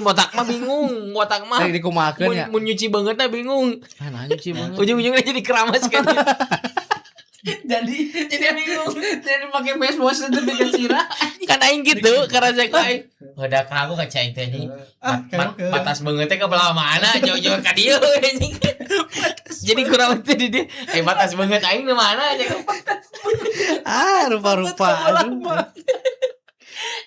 Botak mah bingung, botak mah. Rek dikumahakeun Mun, ya. Mun nyuci banget bingung. Ah, nah, nyuci banget. Ujung-ujungnya jadi keramas kan. Jadi bingung. Jadi pakai face wash itu bikin sirah. Kan aing gitu karena saya aing. Udah kamu ka cai teh anjing. Ah, kamu Batas banget teh ke belah mana jauh-jauh ka dieu anjing. Jadi kurang teh di dia. Eh, batas banget aing di mana aja. Ah, rupa-rupa. Aduh.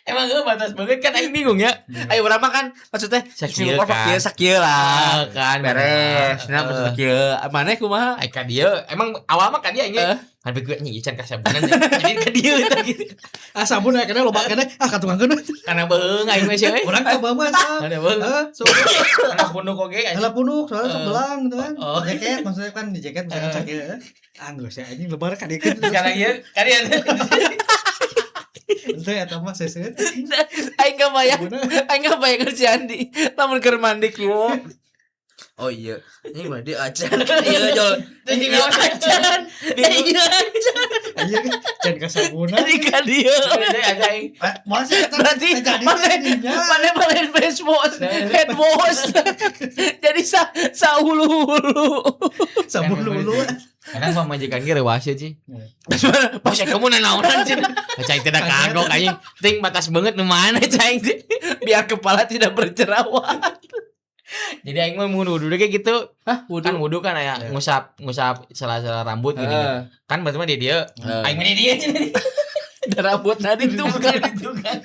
Emang gue batas banget kan aing bingung ya. Ayo urang mah kan maksudnya Sakieu kan. kan. Sakieu sakieu lah. Ah, kan Beres. Nah, maksudnya kieu. Maneh kumaha? Ai ka dieu, emang awal mah ka dieu ini. Eh. Kan gue nya can kasabunan. Jadi ka dieu teh gitu. Ah, sabun aya keneh loba keneh. Ah, katukangkeun. Karena beung aing mah sih euy. Urang coba mah sok. Karena beung. Heeh, sok. Karena punduk oge anjing. Heula punuk soalnya sok Eh. belang gitu kan. Oh. Jaket maksudnya kan di jaket misalkan Eh. sakieu. Ah, geus ya anjing lebar ka dieu. Sekarang ieu ka dieu. Ente eta mah seseut. Aing kebayang, Sabunna. aing kebayang si Andi lamun keur mandi kieu. Oh iya, ini mah dia acan. Iya, jol. Jadi Iya, acan. Iya, acan. Anjing can kasabunan. Jadi ka dieu. Aing. Eh, masih eta Berarti jadi mana jadinya. mana mana face wash, head wash. Jadi sa saulu-ulu. Sabun lulu. Kadang pamajikan ge reuas sih. Pas kamu nanaonan sih. Cai tidak kagok anjing. Ting batas banget nu mana cai teh. Biar kepala tidak berjerawat. Jadi aing mah mun wudu kayak gitu. Hah, Kan wudu kan aya Ya. ngusap ngusap sela-sela rambut gini. Heeh. Kan berarti mah di dieu. Heeh. Aing mah di dieu cenah. Rambut tadi tuh Bukan itu kan.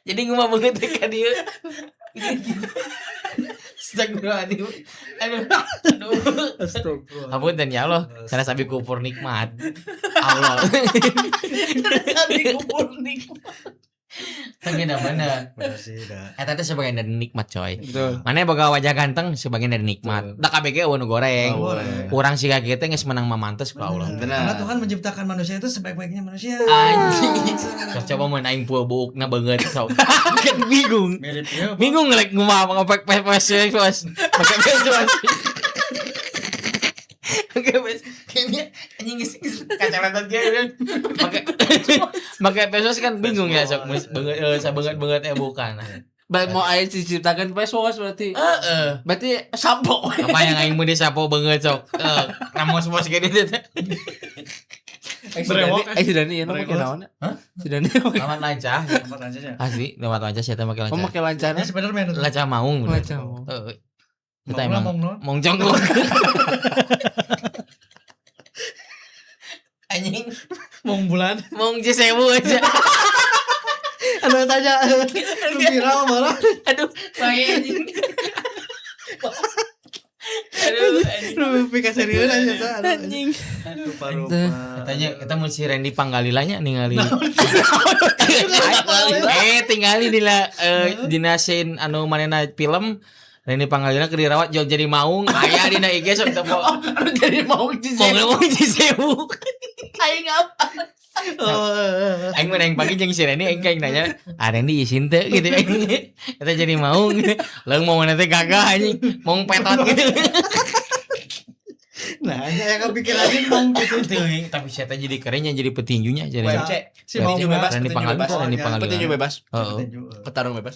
Jadi ngomong banget teh ka dieu. Gitu. Astagfirullahaladzim. Aduh. Aduh. Astagfirullah. Ampun dan ya Allah, karena sabi kupur nikmat. Allah. Sabi kupur nikmat. Tapi dah bener. Bener sih dah. Eta teh sebagian dari nikmat coy. Betul. Mana boga wajah ganteng sebagian dari nikmat. Da KBG euweuh nu goreng. Oh, boleh. Urang siga kieu teh geus menang mamantes ku Allah. Bener. Karena Tuhan menciptakan manusia itu sebaik-baiknya manusia. Anjing. Sok coba mun aing pueu buukna beungeut sok. Kan bingung. Mirip ya. Bingung ngelek ngumaha ngopek pes pes pes. Pakai pes pes. Pakai pes kayaknya anjing geus geus kacamata kieu kan. Pakai pakai pes kan bingung ya sok beungeut sabeungeut beungeut eh bukan. Baik mau aing diciptakan face wash berarti. Heeh. Berarti sampo. Apa yang aing mun disapo beungeut sok. Ramos bos gini teh. Eh, si Dani, Brewok. eh si Dani, ini make Brewok. naon? Hah? Si Dani make Lawan lancah. Tempat aja. Asli, lewat lancah saya make oh, lancah. make lancana. Ini Spiderman itu. Lancah maung bener. Lancah maung. Heeh. Kita Mong emang mong no. mong jongkok. Anjing, Mong bulan. mong Cisewu aja. Ada tanya. Lu viral malah. Aduh, bahaya anjing. Aduh, anjing. Lu pikir serius aja tuh. Aduh, Anjing. Rupa-rupa. Katanya kita mau si Randy Panggalilanya ningali. Eh, tinggali dina dina scene anu manena film Randy Pangalila keur dirawat jauh jadi maung aya dina IG sok teu Oh, anu jadi mau mau Cisewu. ngomong Cisewu. Aing apa? Oh, Aing mah aing pagi jeung si Randy aing kayak nanya, "Ah Randy isin teu?" gitu. Eta jadi maung gitu. Leung mau mana teh gagah anjing, maung petot gitu. Nah, hanya yang kepikiran mong gitu. Teuing, tapi saya teh jadi kerennya jadi petinjunya jadi. WMC. Si mau Petinju bebas, Randy petinju Pangalila bebas. tuh Randy Oh, Pangalila. Petinju bebas, Heeh. Petinju. petarung bebas.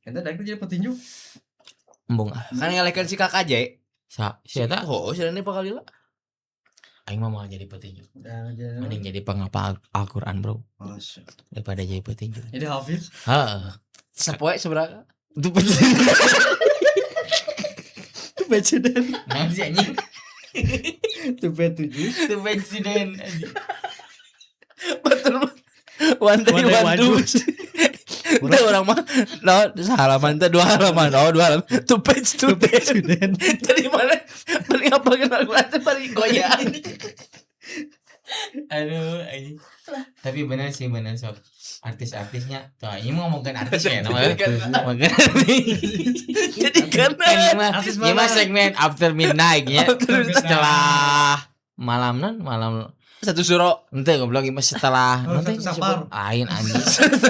Ente daek jadi petinju. Embung ah. Kan ngalehkeun si KKJ. Sa si eta Oh, si Randy Pangalila. aing mah mau jadi petinju. Jangan jadi. Mending jadi penghafal Al-Qur'an, Bro, daripada jadi petinju. Jadi hafiz. Heeh. Sapoe seberapa? Itu petinju. Itu presiden. Naon sih anjing? Itu P7. Itu presiden anjing. Betul. One day One day, one one do. do. Itu orang mah no halaman teh dua halaman. Oh, dua halaman. Two page two ten. Presiden. Jadi mana paling apa kenal teh paling goyang. Aduh, anjing. Tapi benar sih benar sob. Artis-artisnya tuh ini mau ngomongin artis ya namanya. Ngomongin artis. Jadi Kan karena ini mah Artis ini mah mana? segmen after midnight ya. After midnight. Setelah malam non malam satu suro ente goblok ini mah setelah Oh, nanti satu safar. lain anjing.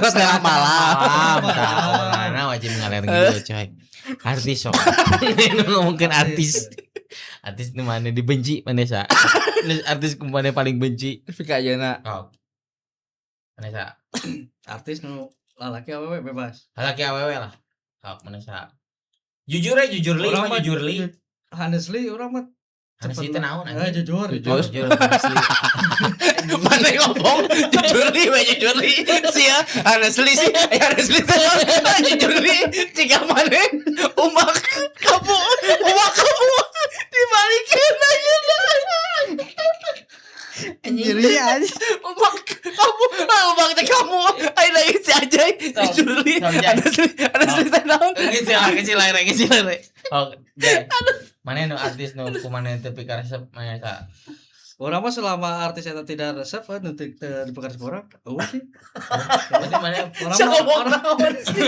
setengah malam. Malam, tah, obrolanna wajib ngalir gitu coy. Artis sok. Ngomongin artis. Artis nu mana dibenci mana sa? Artis mana paling benci? Fika ayeuna. Oh. Mana sa? Artis nu Lalaki awewe bebas. Lalaki awewe lah. Sok mana saha? Jujur ya, jujur li Urang mah mah jujur li. Honestly urang mah Honestly teh naon Eh, anjing? jujur. Jujur. Jujur honestly. Mana ngomong jujur li, we jujur li. Sia, honestly sih, honestly teh jujur li. Jika mana umak kamu, umak kamu dibalikin aja. Anjir iya anjing. Umak kamu, umak teh kamu. Ayo lagi si Ajay, jujur li. Sok, Jay. Honestly, honestly teh naon? Kecil lah, kecil lah, kecil lah. Oh, Jay. Mana nu artis nu kumaha teu pikaresep mana saha? Urang mah selama artis eta tidak resep nu teu teu dipikaresep urang, eueuh sih. Berarti mana Urang Siapa mah ngomong naon sih?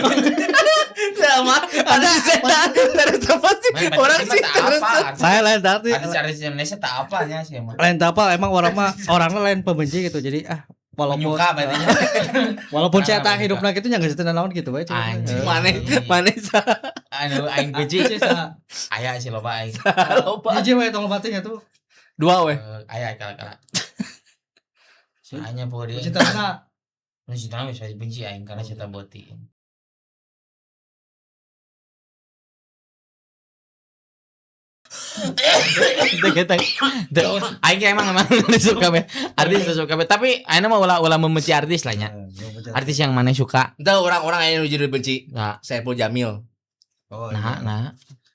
Sama ada setan dari siapa sih? Mana Orang berarti sih mah tak terus. apa. Saya lain artis. Artis-artis Indonesia tak apa nya sih emang. Lain tak apa emang orang mah orangnya lain pembenci gitu. Jadi ah walaupun Penyuka berarti nya. walaupun saya Ah, tak penyuka. hidupna gitu nya geus teu naon gitu bae. Anjing. Mana mana sa Anu aing benci. Sa Aya sih loba aing. loba. hiji we tong loba teh nya tuh. Dua weh. Eh, aya kala-kala. Hanya pokoknya Cinta na Nu cinta bisa benci aing karena cinta boti. Aing emang emang suka be. Artis suka be. Tapi aing mah ulah ulah membenci artis lah nya. Artis yang mana suka. Entah orang-orang yang jadi benci. Nah, Saipul Jamil. Oh, nah, nah.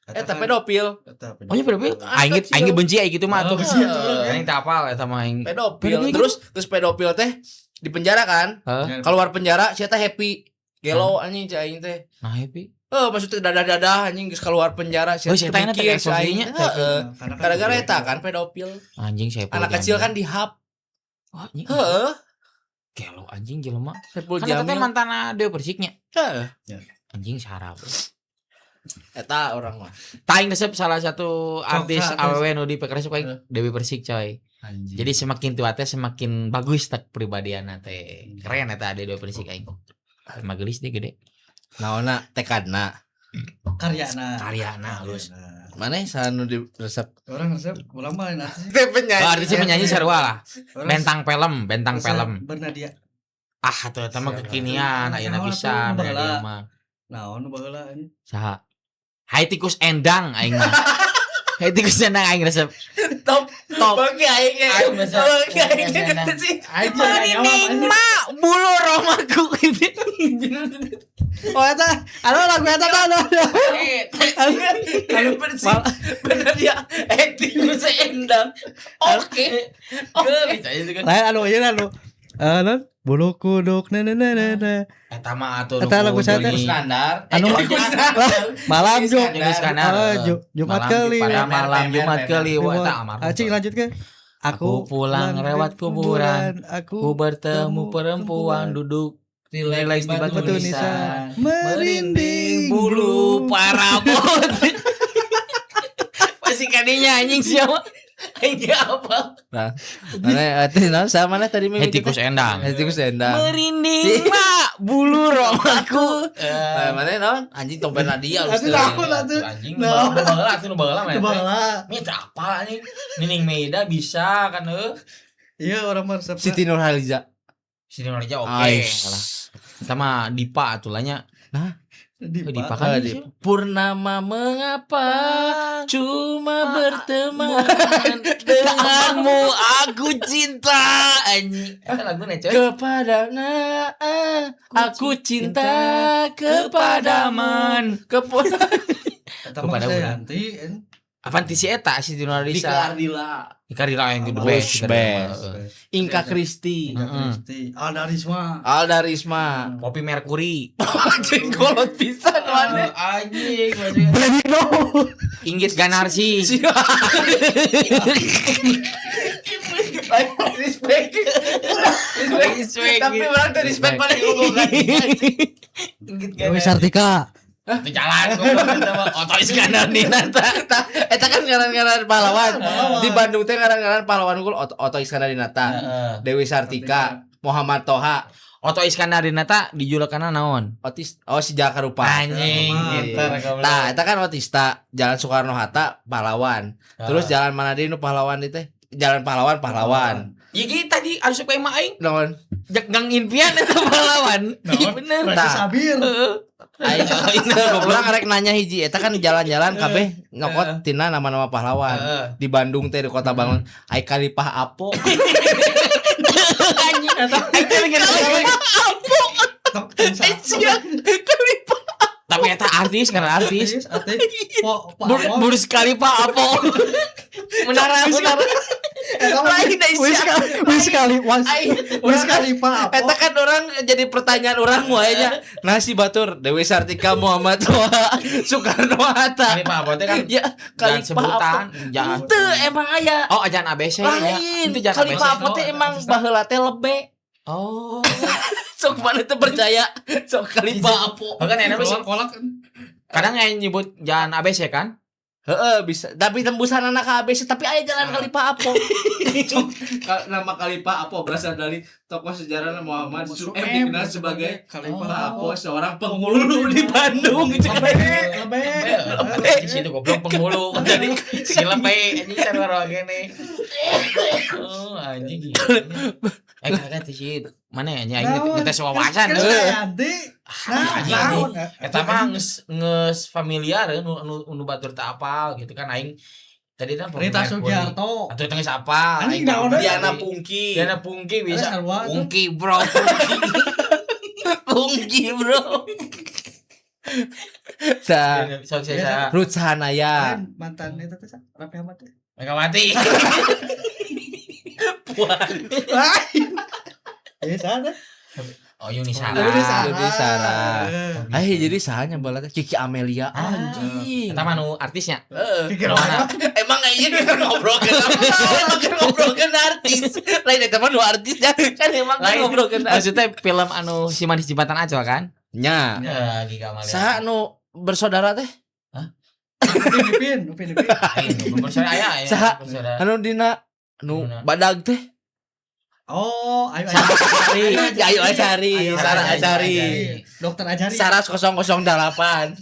Eh tapi pedofil. Oh nya pedofil. Aing aing benci aing gitu mah Oh, tuh. benci atuh urang. Aing tak apal eta mah aing. Pedofil. Pedofil Terus terus pedofil teh di penjara kan? Heh. Keluar penjara sia teh happy. Gelo anjing cai aing teh. Nah happy. Eh maksudnya dadah-dadah anjing geus keluar penjara sia Oh, sia teh mikir, teh si aing. eksposisinya. Heeh. Gara-gara eta kan pedofil. Anjing saya Anak kecil kan dihap. Wah, anjing. Heeh. Gelo anjing jelema. Saipul Kan eta teh Jamil. mantan Dewi Persiknya. Heeh. Anjing sarap. Eta orang mah. Taing resep salah satu artis artis. awewe nu di resep aing Dewi Persik coy. Anjing. Jadi semakin tua teh semakin bagus tak pribadiana teh. Keren eta ade Dewi Persik aing. Magelis deh gede. Naonna tekadna. Karyana. Karyana halus. Mana sanu di resep? Orang resep urang mah lain artis. Teh penyanyi. Oh, artisnya penyanyi sarua lah. Orang Bentang film, bentang resep film. Bernadia. Ah, atuh eta mah kekinian, ayeuna Naon bisa atuh, nu Bernadia baheula. mah. Naon nu baheula anjing. Saha? Hai tikus endang aing mah. Hai tikus endang aing resep. Top Top. Bangke aing ge. Aing resep. Bangke aing ge Endang. kata sih. Merinding mak bulu romaku gitu. Oh eta, anu lagu eta tah anu. Aduh bersih. Bener ya. Acting endang. Oke. Oke. Lain anu ieu anu. Anu bulu kuduk na na na na na. Eta mah atuh Eta lagu saya teh. Standar. Anu malam Jum. Johnny Iskandar. Oh, Jumat kali. Pada malam Jumat kali. Wah, eta almarhum. Acing lanjut ke. Aku pulang lewat kuburan. Aku Ku bertemu perempuan duduk relax di batu batu nisan. nisan. Merinding bulu parabot. Masih kadinya anjing siapa? Anjing apa? Nah, mana teh naon sama mana tadi Eh tikus endang. Eh tikus endang. Merinding mak bulu romaku. Nah, mana naon? Anjing tong Nadia lu. Atuh naon atuh. Anjing Naon. nu baheula atuh nu baheula mah. Baheula. Mita apa anjing? Nining Meida bisa kan heuh. Iya orang mah resep. Siti Nurhaliza. Siti Nurhaliza oke. Ais. Lah. Sama Dipa atuh lah nya. Dipa. Dipa kan Ah, sih. Purnama mengapa cuma berteman Denganmu aku cinta anjing. Eta laguna coy. kepada aku cinta kepadamu kepada Eta mah Kepada urang. Sayanti. Apaan ti si eta Siti Nurhaliza? Ardila Dika Ardila yang the Best, best. Dika Ardila. best. Inka Kristi Inka Kristi. Alda Risma. Alda Risma Poppy Mercury. anjing kolot pisan mana Anjing. Benigno. Inggit Ganarsi. Respect respect tapi orang tuh respect paling ngomong kan Inggit Dewi Sartika. Itu jalan goblok eta mah. Oto Iskandar Dinata. Eta kan ngaran-ngaran pahlawan. Di Bandung teh ngaran-ngaran pahlawan unggul Oto, Oto Iskandar Dinata, Dewi Sartika, Muhammad Toha, Oto Iskandar Dinata dijulukanna naon? Otis oh si Jaka Rupa. Anjing, Pinter goblok. Tah, eta kan Otista, Jalan Soekarno Hatta pahlawan. Terus jalan mana deui nu pahlawan deui teh? Jalan Pahlawan pahlawan. Iya gitu tadi asup ka imah aing. Naon? Gang impian eta pahlawan. Iya bener. Raja Tah. Sabir. Heeh. Aing urang rek nanya hiji eta kan jalan-jalan kabeh nyokot tina nama-nama pahlawan. Heeh. Di Bandung teh di kota Bangun ai Kalipah Apo. Anjing eta. Aing teh mikir Tok, tong, Eh, sia, Kalipah. Tapi eta artis karena artis. Artis, artis. Po, po, apa? Burj Khalifa apa? Menara menara. Eta mah Lain da Wiz sia. Wiz Khalifa, Wiz Khalifa apa? Eta kan orang jadi pertanyaan orang wae nya. Nasi batur Dewi Sartika Muhammad Toha Soekarno Hatta. Khalifa apa teh kan? Ya, Jangan Kalipah sebutan, Apo. jangan. Teu emang aya. Oh, ajan ABC ya. Lain. Itu jangan Kalipah ABC. Apo teh emang baheula teh lebe. Oh. Sok mana teu percaya. Sok Kalipah Apo. Bahkan enak sih. Kolak. Kadang yang nyebut jalan ABC kan? Heeh, bisa. Tapi tembusan anak ke ABC tapi aya jalan Kalipah Apo. Nama Kalipah Apo berasal dari tokoh sejarah Muhammad Sueb dikenal sebagai Khalifah Apo, seorang penghulu di Bandung. Lebe, lebe. Lebe di situ goblok penghulu. Jadi si lebe anjing sarua gini. Oh, anjing. Eh kagak teh sih. Mana ya nya aing ngetes wawasan. Kan Sayanti. Nah, Anjing, naon? Eta mah geus geus familiar nu nu nu batur teu apal gitu kan aing tadi kan Rita Sugiarto. Atau tengah apal. Anjing, naon deui? Diana Pungki. Diana Pungki bisa. Sarua tuh. Pungki bro. Pungki. Pungki, bro. Sa Sok saya. Ruth Sahanaya. Kan mantan eta teh Raffi Ahmad teh. Megawati. Lain. Eh, saha teh? Oh Yuni Sara. Yuni Sara. Yuni Sara. Eh. Eh jadi sahanya bala teh Kiki Amelia anjing. Eta mah nu artisnya. Heeh. Kiki Mana? Emang kayaknya dia kan ngobrolkeun emang kan ngobrolkeun artis. Lain eta mah nu artis ya. Kan emang kan Lain. ngobrolkeun artis. Maksudnya film anu si manis jembatan Ancol kan? Nya. Ya, Kiki Amalia. Saha nu bersaudara teh? Upin Ipin, Upin Ipin. Aing nu bersaudara aya aya. Saha? Bersaudara. Anu dina nu Dina. badag teh? Oh, ayo ayo. Sari. Ayu Azhari, Ayu Sarah Azhari. Azhari. Dokter Ajari. Saras 008.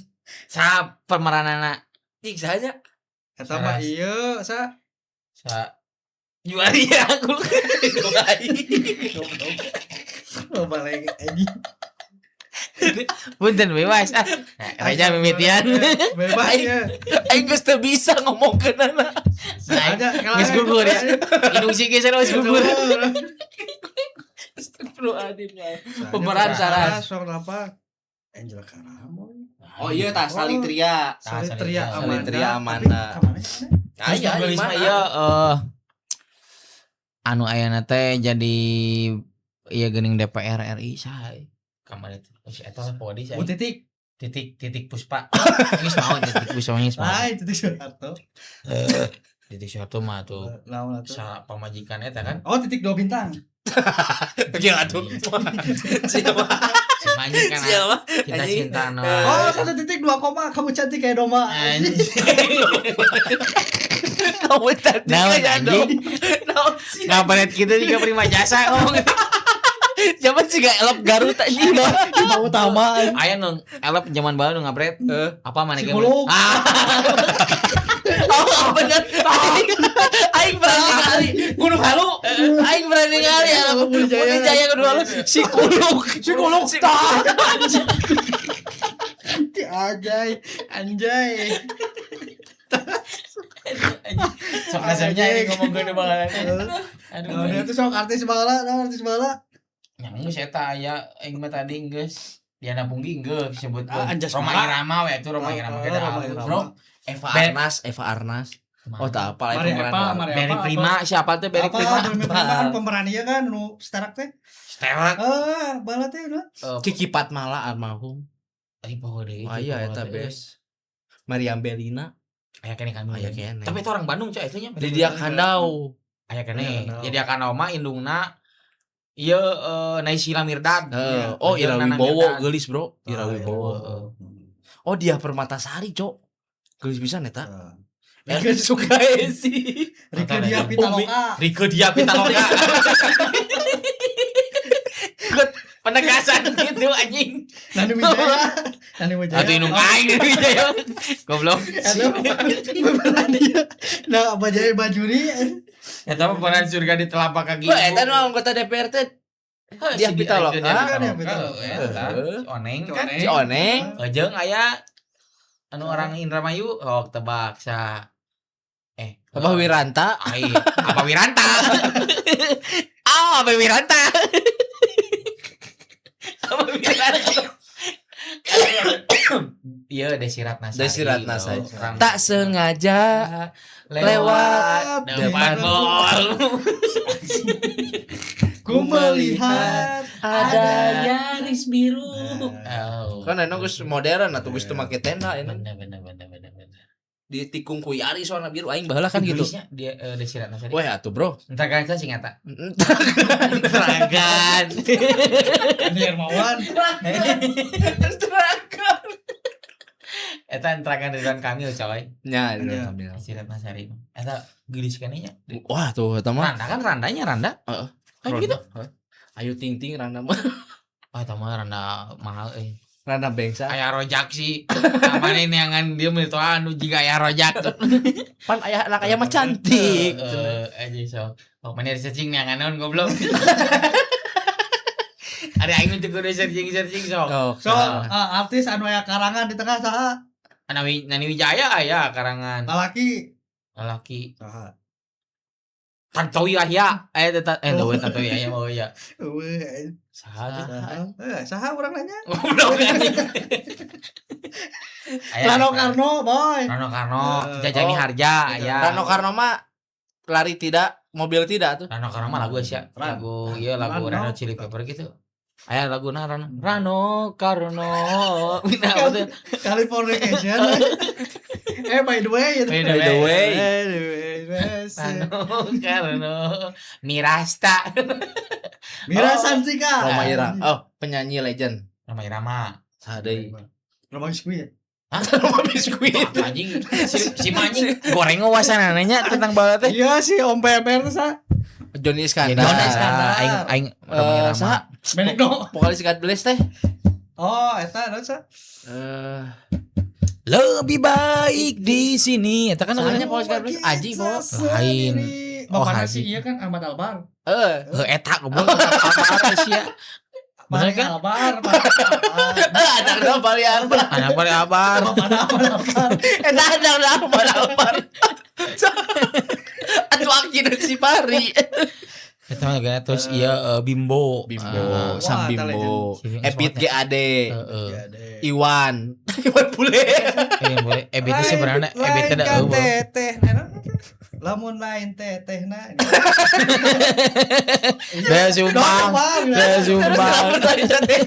Sa pemeranana Cik sahanya. Eta mah ieu sa sa Juaria aku. Oh, balik anjing. Punten bebas. Ah, Reja mimitian. Bebas ya. Aing geus teu bisa ngomongkeunana. Ada Geus gugur ya. Indung sih geus geus gugur. Astagfirullahaladzim ya. Pemeran Saras. Saras apa? Angel Karamo. Oh iya tah Salitria. Salitria Amanda. Salitria Amanda. Tapi kamana sih? Aya Terus di mah mana? ieu anu ayana teh jadi ieu geuning DPR RI saha kamari teh. Si eta lah pokoknya Bu saya. Titik. Titik titik puspa. Geus mau titik puspa geus mau. Lain Titik Soeharto. Titik Soeharto mah tuh Lawan atuh. sa pamajikan eta kan. Oh, titik dua bintang. Gila tuh. Siapa? Si manjing kan Siapa? cinta cinta no. Oh, 1.2 koma, kamu cantik kayak domba. Anjing. Kamu tadi Naon, kayak anjing? dong. Naon sih? Ngapain kita juga prima jasa ngomong. Zaman sih gak elop Garut anjing. Bima utama. Aya nu elep zaman baru nu ngabret. Apa mana ge? Psikolog. Ah, Oh bener. Aing berani kali. Gunung Halu. Aing berani kali elop. Budi Jaya. Budi Jaya Gunung Halu. Si kuluk. Si kuluk. Anjay, anjay. Sok rasanya ini ngomong gue banget. Aduh. Nah, dia tuh sok artis bala, nah, artis bala. Yang geus eta aya aing mah tadi geus Diana Punggi geus disebut Ah, Anjas Roma Mara. Irama we itu Roma Irama ge Ah, Roma da Irama. bro. Eva Ben- Arnas, Eva Arnas. Oh tak apa Maria Eva, Maria Berry Eva, Prima siapa tuh Berry Apa? Prima? Berry Prima kan pemerannya kan nu starak teh. Sterak. Ah, bala teh udah. Kiki Patmala almarhum. Eh poho deui. Oh iya eta bes. Mariam Belina. Aya keneh kan. Aya keneh. Tapi itu orang Bandung coy aslinya. Lydia Kandau. Aya keneh. Aya Kandau. Jadi akan mah indungna ieu Naysila Mirdad. Oh Ira Nana Wibowo Mirdad. geulis bro. Ira Ah, Wibowo. Oh dia Permatasari cok. Geulis pisan eta. Ah. Elvi Sukaesi. Rike Dia Pitaloka. Rike Dia Pitaloka. Good penegasan gitu anjing. Nani Wijaya. Nani Wijaya. Atau indung aing Nani Wijaya. Goblok. Aduh, pemerannya. Nah, apa jadi Bajuri? Eta mah peran surga di telapak kaki. Wah, eta nu anggota DPR teh Heuh, Dia si Pitaloka. Dia Dia Pitaloka. Pitaloka. Eta Heeh. si Oneng kan. Si Oneng. Jeung aya anu orang Indramayu, oh tebak sa. Abah Wiranta. Ai, apa Wiranta? Ah, apa Wiranta? Abah Wiranta. Iya, Desi Ratnasari. Desi Ratnasari. Bro. Orang- Tak sengaja lewat lewat depan mall. Ku melihat Ada Yaris biru. Nah. Oh. Kan anu geus modern atuh geus teu make tenda ini. Bener bener bener bener bener. Ditikung ku Yaris warna biru aing baheula kan gitu. Tulisnya dia Desi Ratnasari. Wah, atuh bro. Entar kan saya sing eta. Terakan. Andi Hermawan. Terakan. Eta enterakan Ridwan Kamil coy. Nya, Nya. Kamil. Desi Ratnasari. Eta geulis keneh nya. Wah, tuh eta mah. Randa kan randanya randa. Heeh. Kan gitu. Hah? Ayu Ting Ting randa mah. Wah, eta mah randa mahal euy. Randa bengsa. Aya rojak sih. Namanya neangan dia mah itu anu jiga aya rojak. Pan aya anak aya mah cantik. Heeh, aja so. Oh, mana searching neangan naon goblok. Ada aing nu teu kudu searching-searching sok. Oh, So, artis anu aya karangan di tengah saha? Nani Nani Wijaya aya karangan. Lalaki. Lalaki. Saha? Tantowi Yahya. Eh teta eh oh. Tantowi Yahya oh iya. Eueuh. Saha tuh? Saha? Saha urang nanya? Goblok anjing. Aya, Rano Karno, boy. Rano Karno, Jajani Oh. Harja aya. Rano Karno mah lari tidak, mobil tidak tuh. Rano Karno mah lagu sia. Ran. Lagu iya lagu Rano. Rano Chili Pepper gitu. Aya laguna Rano. Rano Karno. Nah, apa tuh? Californication. By the way. By By the way. By the way. Rano Karno. Mirasta. Mira Oh. Santika. Roma Irama. Oh, penyanyi legend. Roma Irama. Saha deui? Roma Biskuit. Hah? Roma Biskuit. Apa anjing si anjing goreng wawasan nanya tentang bala teh. Iya sih Om PMR tuh sa. Johnny Iskandar. Johnny Iskandar. Aing aing Roma Irama. Saha? Benigno. Vokalis God Bless teh. Oh, eta naon sa? Eh, Lebih baik di sini. Eta kan Sahanya lagunya. vokalis God Bless Aji bawa. Lain. Oh, Oh, Haji. Haji. Sih, iya kan Ahmad Albar. Eh, Heuh eta goblok apa sih ya. Bener Paling kan? Albar, paling Albar. anak dong Bali Arbar. Anak pada abar. Bapak Ahmad Albar. Eta anak dong Bali Arbar. Atuh aki dan si Pari. Eta mah lagunya terus iya Bimbo. Bimbo, Ah, Sam Wah, eta Bimbo, legend. Epit GAD, Heeh. Iya deh. Iwan, Iwan Bule. Eh boleh EBT sebenarnya EBT Lain da kan eueuh. teteh. Nah, lamun lain tetehna. Daya sumbang. Daya sumbang. Lamun lain teteh.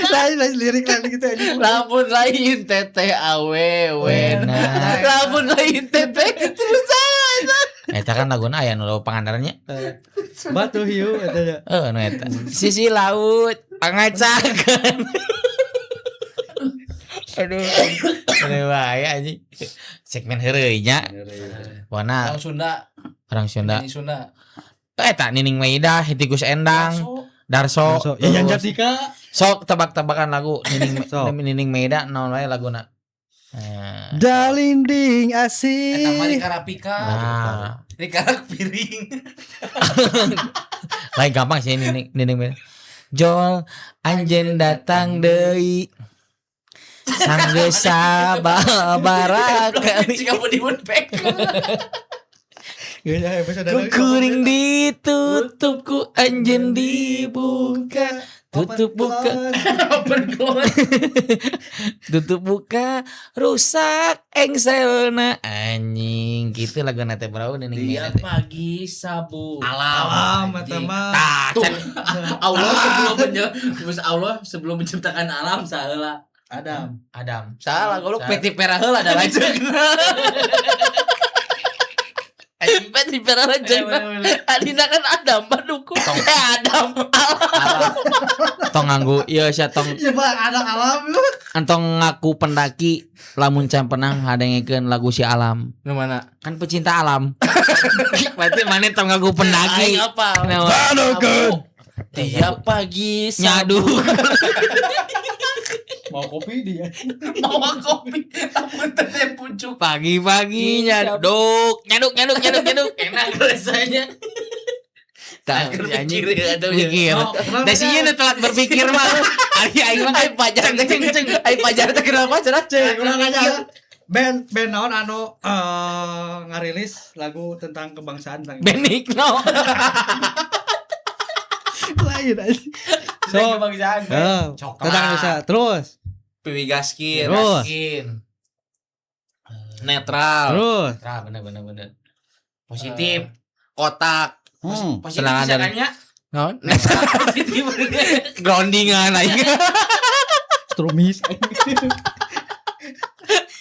Lain lain lirik lain gitu aja. Lamun lain teteh awewe. Nah. Lamun lain teteh terus aja. Eta kan laguna aya nu pangandarannya. Batu hiu eta nya. Eh nu eta. Sisi laut pangacakan. Aduh. Aduh wae anjing. Segmen heureuy nya. Wana Orang Sunda, orang Sunda. penyanyi Sunda. Eta Nining Meida, Hitikus Endang, Darso. Yayan Jatnika. Sok tebak-tebakan lagu Nining Sok. Nining Meida naon wae laguna. Eh, Dalinding Eta mah asih. Rika Rapika. Nah, Rika Rak piring. lain gampang sih Nining Nining Meida. Jol anjen datang deui. Sanggeus sababaraka Jika mau diunpek. Gaya episode Ku kuring ditutup ku anjen dibuka. Tutup buka. Open close. Tutup buka rusak engselna anjing gitu lagu nate bro Nining Dia Meida teh. pagi sabu. Alam. Alam eta mah. Tah, Tuh. can Allah sebelum Allah sebelum menciptakan alam saheula. Adam. Adam. Salah goblok Salah. Peti Pera heula da lanceukna. Peti Pera lanceukna. Adina kan Adam baduku. Eh Adam. Alam. Tong nganggo ieu sia tong Ya bang, anak alam lu. entong ngaku pendaki lamun can pernah ngadengekeun lagu si Alam. Nu mana? Kan pecinta alam. Berarti mana tong ngaku pendaki. Aing apa? Nah, Tiap pagi Nyadu. Mau kopi dia. Mau kopi, tapi teh pucuk. Pagi-pagi nyaduk, nyaduk, nyaduk, nyaduk, nyaduk. Enak rasanya. Tak Mikir atau mikir. Oh, Da sieun telat berpikir mah. Ari aing mah Ai pajar teh ceng ceng. Ai pajar teh kenapa cenah? Cek, urang nanya. Band band naon anu ngarilis lagu tentang kebangsaan tentang Benigno. Lain aja. So, kebangsaan. Coklat. Tentang Indonesia. Terus, Piwi Gaskin, Terus. Gaskin. Netral, terus. Netral, bener bener bener. Positif. Kotak, Positif Tenang bisa ada. kan ya? Naon? Positif. Groundingan aing. Strumis.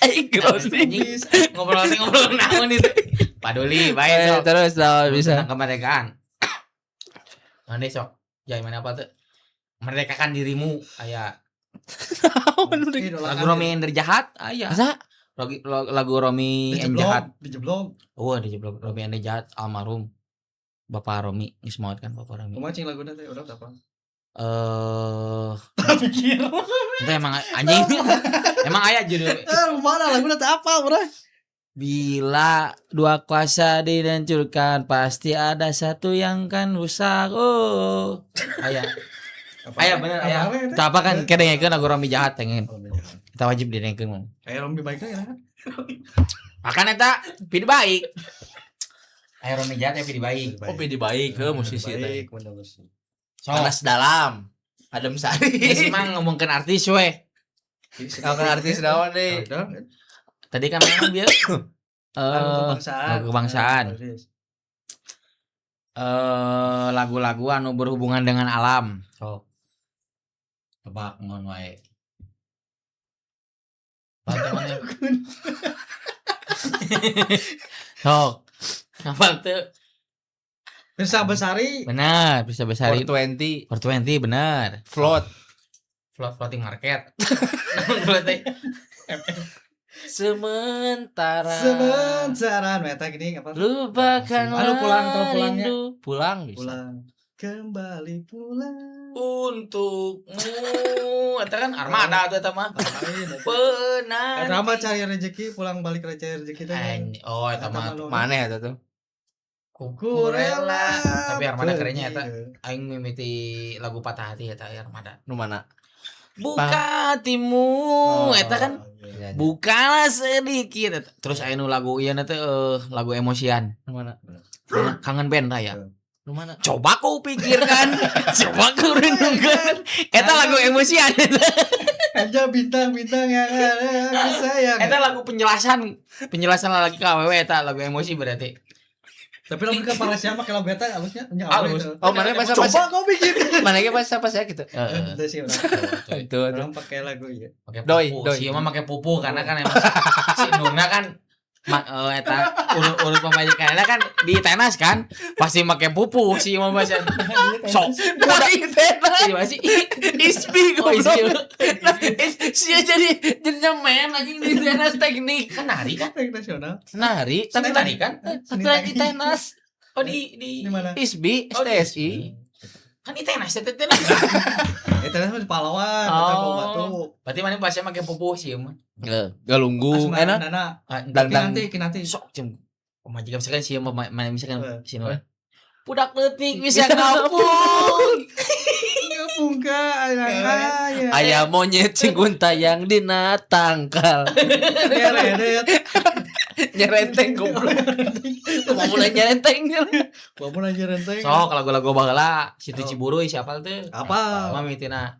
Aing grounding. Anjing, ngobrol ngobrol naon itu. Paduli, baik sok. Terus naon bisa. Tentang kemerdekaan. Mana sok? Jai mana apa tuh? Merdekakan dirimu, aya. Lagu Romi Ender jahat, aya. Masa? Lagu Romi yang jahat. Dijeblok, dijeblok. Oh, dijeblok Romi Ender jahat almarhum. Bapak Romi, geus maot kan Bapak Romi. Kumaha cing laguna teh urang teu apa? Eh, Pikir. itu emang anjing. Emang aya judul Mana laguna teh apa, Bro? Bila dua kuasa dihancurkan pasti ada satu yang kan rusak. Oh. Aya. Aya bener aya. Teu apa kan kedengekeun lagu Romi jahat pengen. Kita wajib didengekeun mah. Kayak Romi baik ya. Makan eta pidi baik. Aya Romi jahat ya pidi baik. Oh, pidi baik ke musisi teh. Baik, bener musisi. So, Panas dalam. Adem Sari. geus mah ngomongkeun artis we. Ngomongkeun artis naon deui? Tadi kan memang dia Lagu kebangsaan. Lagu kebangsaan. Lagu-lagu anu berhubungan dengan alam. Sok. Tebak ngon wae. Banteng mana? Sok. Ngapal teu? Pirsa Besari. Benar, bisa besari. 420 420 benar. Float. Float floating market. Floating. Sementara Sementara nu eta gini apa? lupakan Anu pulang, tau pulangnya. rindu. Pulang bisa. Pulang. Kembali pulang. Untukmu. Eta kan armada tuh eta mah. Lain, eta. Penanti. Eta mah cari rezeki, pulang balik cari rezeki teh. Oh, eta mah Mana eta tuh? Ku rela. Tapi Armada kerennya eta. pergi. Aing mimiti lagu patah hati eta Armada. Nu mana? Buka hatimu eta kan Iya. bukalah sedikit eta. Terus aya nu lagu ieu teh lagu emosian. Nu mana? Kangen band raya. Nu mana? Coba kau pikirkan, coba kau renungkan. Eta lagu emosian. Aja bintang-bintang yang ada aku sayang. Eta lagu penjelasan, penjelasan lagi ka awewe eta lagu emosi berarti. Tapi lamun ke Parasia mah kalau beta halusnya nya Halus. Oh, mana pas pas Coba kau pikirkan. mana ge pas pas ya gitu. Heeh. Itu sih orang. Itu. Orang pakai lagu iya. Pakai Doi, pupu. doi. Si mah make pupu karena kan emang si Nurna kan eta urut pamajikanna kan di tenas kan pasti make pupu si mah bahasa sok Doi tenas. iya sih. Isbi Oh, goblok. isbi. Sia jadi nyemen anjing di tenas teknik. Kan nari kan Teknik nasional. Nari, tapi tapi nari kan tapi lagi tenas. Oh di Di mana? Isbi, Oh, di STSI. Kan di tenas teh tenas. Tenas mah di Pahlawan, Oh. eta bawa batu. Berarti mana pasti make pupu sih mah. Galunggung, Asmara enak. Nana. Ah, Dan- Kinanti, Kinanti. Sok cem pamajikan misalkan si mah mana misalkan si Nurna. Eh. Budak leutik bisa ngapung. Ngapung ka aya. Ayah monyet sing tayang dina tangkal. Nyereret. Nyerenteng goblok. Mau mulai nyerenteng. Gua mau nanya renteng. Sok lagu-lagu baheula Situ Ciburuy siapa tuh? Apa? Mami tina.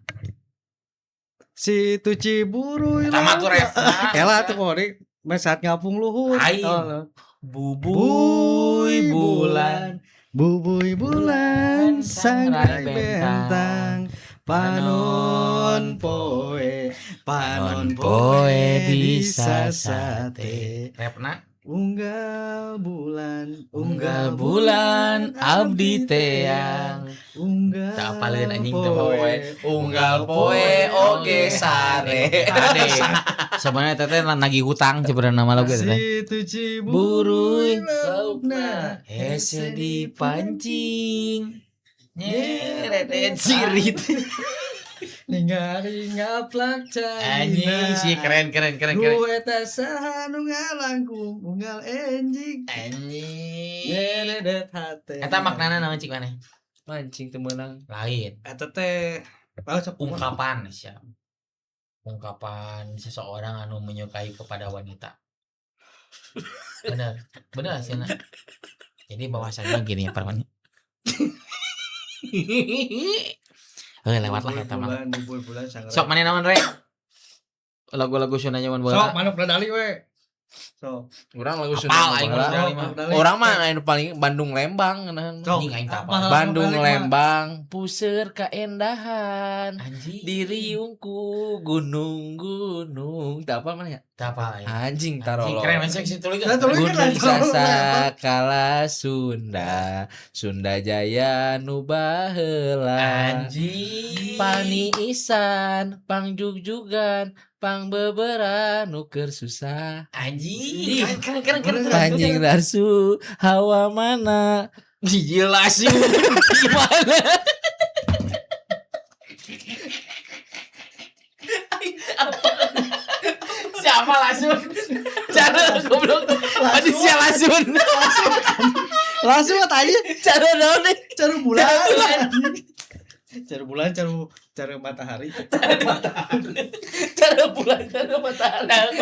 Situ Ciburuy. Eta mah tuh refna. Kela tuh kori saat ngapung luhur. Lain. Oh, Bubuy bulan. Bubuy bulan Sangrai sangrai bentang panon poe panon poe disasate Repna unggal bulan unggal bulan abdi teang. unggal Tak apaleun anjing teh poe. Unggal poe oge sare. Ade. Sebenarnya teteh nagih hutang sebenarnya nama lagu eta teh. Situ Ciburuy Buruy laukna Hese dipancing. Nyeret sirit. Ningali ngaplak caina. Anjing sih, keren keren keren keren. Duh, eta saha nu ngalangkung unggal enjing? Anjing. Nyeredet hate. Eta maknana naon cik maneh? Mancing teu meunang. Lain. Eta teh, oh, sok. Ungkapan siap. Ungkapan seseorang anu menyukai kepada wanita. Bener, bener sih. Jadi bahwasanya gini ya, perempuan. Eh, lewat lah eta mah. Bulan bulan bulan sangre. Sok maneh naon, Re? Lagu-lagu Sunda zaman Sok baheula. Manuk Dadali we. Sok. Urang lagu Sunda. Apal aing baheula. manuk Dadali mah. Manuk Dadali. Urang mah anu paling Bandung Lembang ngeunah. Sok. Anjing, aing teu apal. Apa? Bandung Manuk Dadali mah. Lembang puseur kaendahan. Anjing. Diriungku gunung-gunung. Teu apal mana ya? Teu apal aing. Anjing Anjing, tarolo. keren masuk situ tulis. Nah, tulis. Gunung Lah, Sasakala Sunda, Sunda Jaya nu baheula. Anjing. Paniisan, pangjugjugan, pangbeberan nu keur susah. Anjing. Keren keren keren keren. Anjing Darsu, hawa mana? Gila sih. Gimana? Siapa langsung? Cara goblok. Aduh, siapa langsung? Langsung tanya. Cara naon deh? Cara bulan. Cara bulan, cara cara matahari. Cara bulan, cara matahari.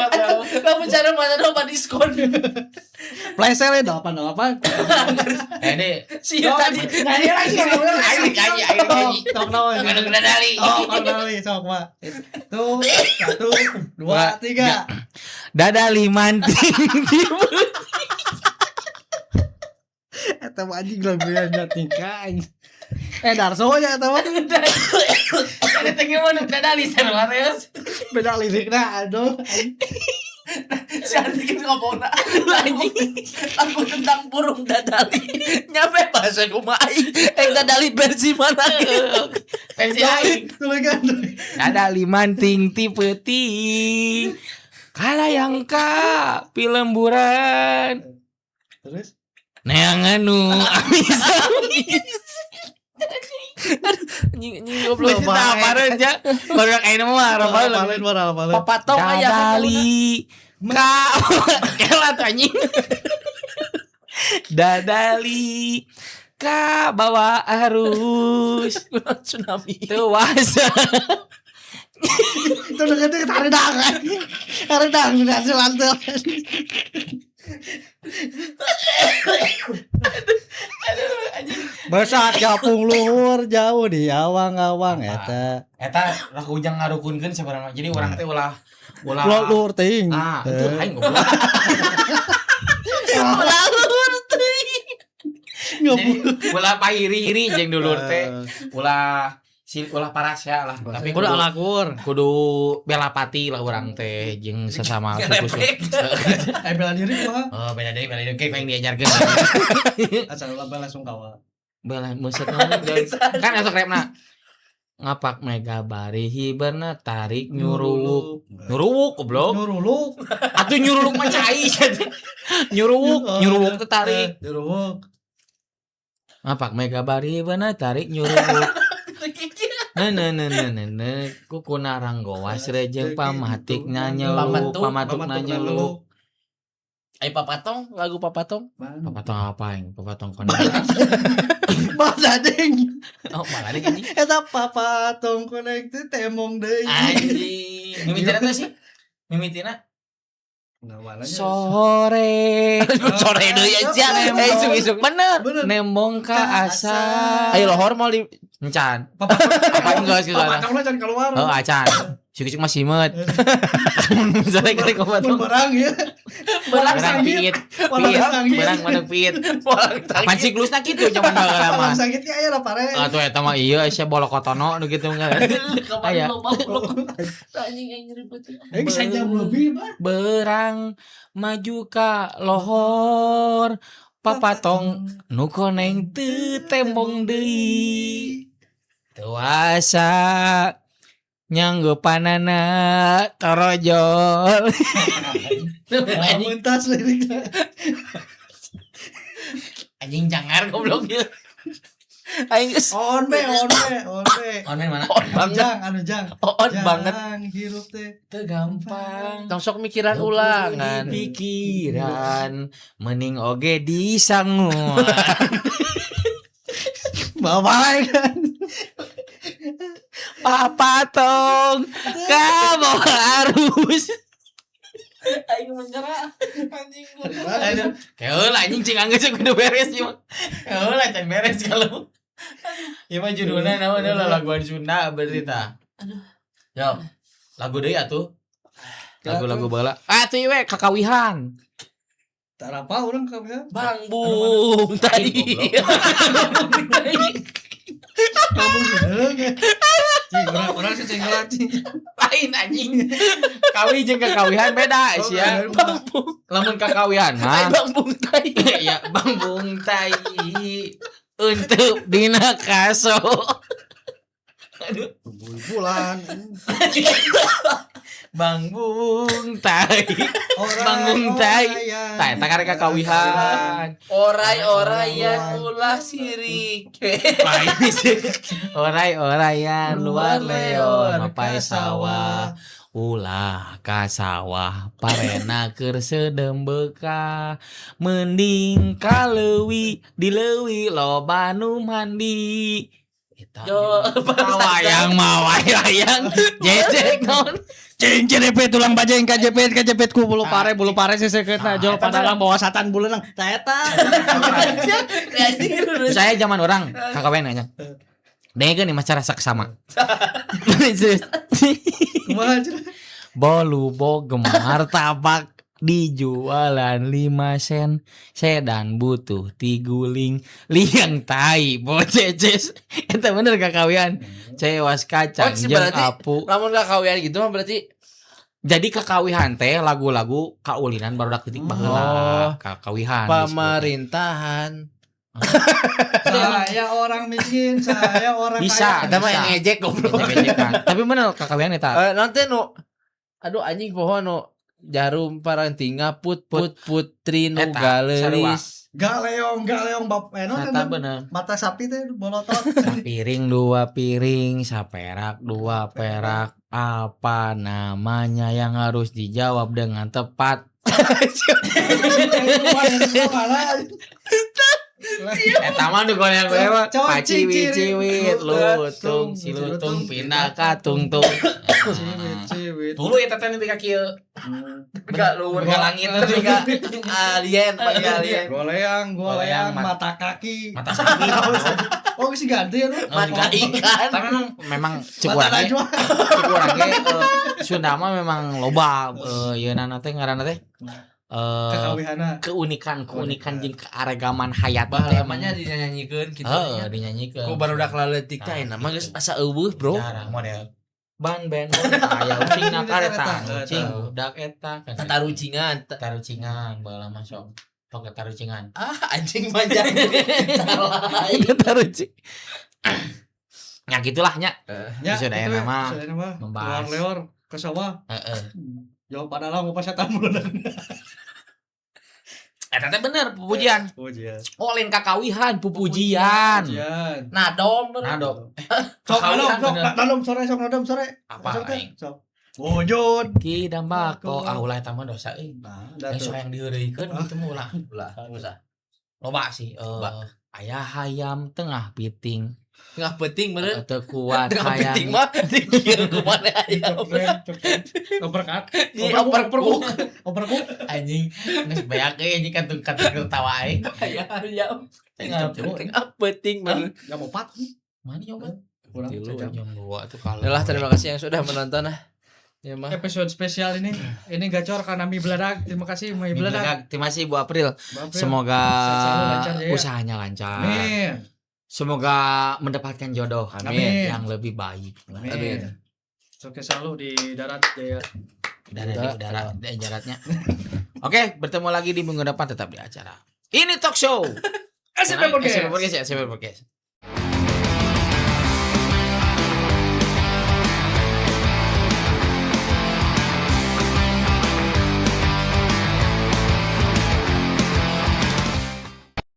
Kamu cara matahari apa diskon? Plesel 88. Eh, ini Sia tadi. Nyanyi lagi. Aing nyanyi, aing nyanyi. Sok naon? Manuk Dadali. Oh, manuk Dadali sok mah. Tuh, satu, dua, tiga. Dadali manting di Eta mah anjing lagu yang tingkah. Eh, Darso nya eta mah. Ada teh manuk Dadali sarua reus. Beda lirikna aduh. Si Andi kan ngomong anjing lagu tentang burung dadali. Nyampe bahasa kumaha aing. Eh, dadali versi mana gitu. Versi aing. Tulikan. Dadali manting ti peuting. Kalayang ka pilemburan. Terus Neangan nu amis. Anjing anjing goblok. Belum tapareun ja. Baru ayeuna mah apalin rapal. mana apalin. Papatong aya Dadali ka kela tuh anjing. Dadali ka bawa arus tsunami. teuasa. Itu udah gitu haridang. Haridang udah selantur. Besat gapung luhur jauh di awang-awang eta. Eta lagu ujang ngarukunkeun sebenarnya. Jadi urang teh ulah ulah Lo luhur teuing. Ah, itu aing goblok. Ulah luhur teuing. Jadi ulah pairi-iri jeung dulur teh. Ulah si ulah parasya lah. Tapi Kudu kudu alakur. kudu bela pati lah urang teh jeung sesama suku. Eh, bela diri mah. Oh, beda deui, beda deui. Kayak yang diajarkeun. Asal ulah bela sungkawa. Bela muset kan esok repna. Ngapak mega bari hiberna tarik nyuruwuk. Nyuruwuk goblok. Nyuruluk. Atuh nyuruluk mah cai. Nyuruwuk, nyuruwuk teh tarik. Nyuruwuk. Ngapak mega bari hiberna tarik nyuruwuk. Ne ne ne ne ne ne kuku naranggowas rejeng pamatik nanyeluk, Pamatuk. pamatuk nanyeluk. Ai papatong, lagu papatong. Papatong apa yang? Papatong koneng. Balading. Oh, malah deh anjing. Eta papatong koneng teh temong deui. Anjing. Mimitina teh sih. Mimitina Nah, walanya. sore. Sore deui aja. Eh, isuk-isuk. Bener. Bener. Nembong ka asa. Ayo lohor mau di Encan. Papatong. Apa enggak sih sana? Papatong lah jangan keluar. Oh, acan. Suk-suk masih met. Misalnya kali Mun papatong. barang ya. Berang Barang sanggit. piit. Walang Piit. sanggit. Berang manuk piit. Walang Apaan siklusna kitu zaman baheula mah. Walang sanggitnya aya lah pare. Atuh eta mah iya sia bolokotono nu kitu enggak. Aya. Anjing aing ribet. Eh, bisa jam lebih mah. Berang maju ka lohor papatong nu koneng teu tembong deui. Tuasa nyanggupanana torojol. Anjing, Mentas liriknya. anjing jangar goblok. Aing geus On be, on be, on be. On mana? On banget. Jang, anu jang. On banget. Jang, hirup teh. Teu gampang. Tong sok mikiran ulangan. Pikiran mending oge disanguan. Bapak kan. Papa tong kamu harus. Aing menyerah anjing. Aduh, keula anjing, cing anggeus kudu beres ieu mah. Keula can beres kalau. Ieu mah judulna naon heula, laguan Sunda berarti tah. Aduh. Yo, lagu deui atuh. Lagu-lagu baheula. Ah, tuh we kakawihan. Tak apa urang kabeh. Bang bung tai. Kamu bener. Cing, urang urang sih cing heula, cing. Lain anjing. Kawi jeung kakawihan beda Oh, sia. Bang bung. Lamun kakawihan Ai mah bang bung tai. ya bambung tai untuk dina kaso. Aduh, Bulan. Bang bung tai. Bangung tai. Tah, eta karek kakawihan. Orai-oraian ulah sirik. Lain sih. Orai-oraian luar leor mapai sawah. Ulah ka sawah parena keur seudem beukah, mending ka leuwi, di leuwi loba nu mandi. Eta Yo, wayang mah wayang jejek naon. Cing cerepet tulang bajeng kajepit kajepit ku bulu pare, bulu pare sesekeutna jol padalang bawa satan buleunang. Tah eta. Saya zaman urang kakawen aja. Dengekeun nih secara saksama. Serius. Kumaha cenah? Bolu bogem martabak dijualan 5 sen, sedan butuh tiguling liang tai boceces. Eta bener kakawian cewas kacang Oh, sih, jeung berarti- apu. Lamun kakawian gitu mah berarti Jadi kakawihan teh lagu-lagu kaulinan barudak titik baheula. Oh. Kakawihan. Pemerintahan. Saya orang miskin, saya orang Bisa. kaya. Eta mah yang ngejek goblok. Ejek-ejekan. Tapi bener kakawihan eta. Eh, nanti nu aduh anjing poho nu jarum parantinga put put putri nu Eta, galelis. Galeong, galeong bap eh non, Eta bener. mata sapi teh bolotot. Piring dua piring, saperak dua perak. Apa namanya yang harus dijawab dengan tepat? Mana? Eta mah nu goyang gue mah. Cowok Paciwi ciwi, ciwit lutung si lutung pindah ka tungtung. Ciwit, ciwit. Dulu eta teh nepi ka kieu. Enggak lu Nepi ka langit. Tapi enggak alien, pakai alien. Goleang, goleang, Goleang, mata kaki. Mata sapi. Oh, sih ganti ya lu. Mata ikan. Tapi memang memang cek Mata urang ge, najwa. cek urang ge Sunda mah memang loba ieu nana teh ngaranna teh Kakawihana. Keunikan keunikan jeung kearegaman hayat teh. Baheula dinyanyikeun kitu. Heeh, dinyanyikeun. Ku barudak laletik teh ayeuna mah geus asa euweuh, Bro. Jarang model ban ben aya ucing na kareta ucing budak eta kan. Tatarucingan. Tarucingan baheula mah sok sok tarucingan. Ah, anjing manjang. Salah. Tarucing ya gitulah nya. Ya, Sudah itu enak ya, mah. sudah enak mah. Membahas. Keluar leor ke sawah. Heeh. Jawab padalang mau setan bulan. Eta teh bener pupujian. Pujian. Oh, lain kakawihan, pupujian. Pujian. Nadom. Nadom. Sok Kakawihan nadom, sok bener. nadom sore, sok nadom sore. Apa Sok teh, aing? sok. Wujud. Ki dambako ah ulah eta mah dosa euy. Nah, dah Yang tuh. sok yang diheureuykeun gitu mah ulah. Ulah, usah. Loba sih Loba. Aya hayam tengah piting. Tengah penting bener. Teu kuat Tengah hayang. penting mah dikir ku maneh ayam. Operkat. Di operkuk. Operkuk. Anjing geus beak euy anjing kantung kantung ketawa aing. Ayam ayam. Tengah Tengah penting bener. Jam 4. Mana nyoba? Kurang Tilu, sejam. jam 2 tuh kalau. Udah lah, terima kasih yang sudah menonton ah. Ya mah. Episode spesial ini gacor karena mie beladak. Terima kasih mie Mie beladak. beladak. Terima kasih Bu April. Bu April. Semoga Sehat selalu, lancar ya. usahanya lancar. Amin. Semoga mendapatkan jodoh Amin. yang lebih baik. Amin. Sukses selalu di darat jaya. Udara di udara di daratnya. Oke, bertemu lagi di minggu depan tetap di acara. Ini talk show. SMP Podcast. SMP Podcast ya, SMP Podcast.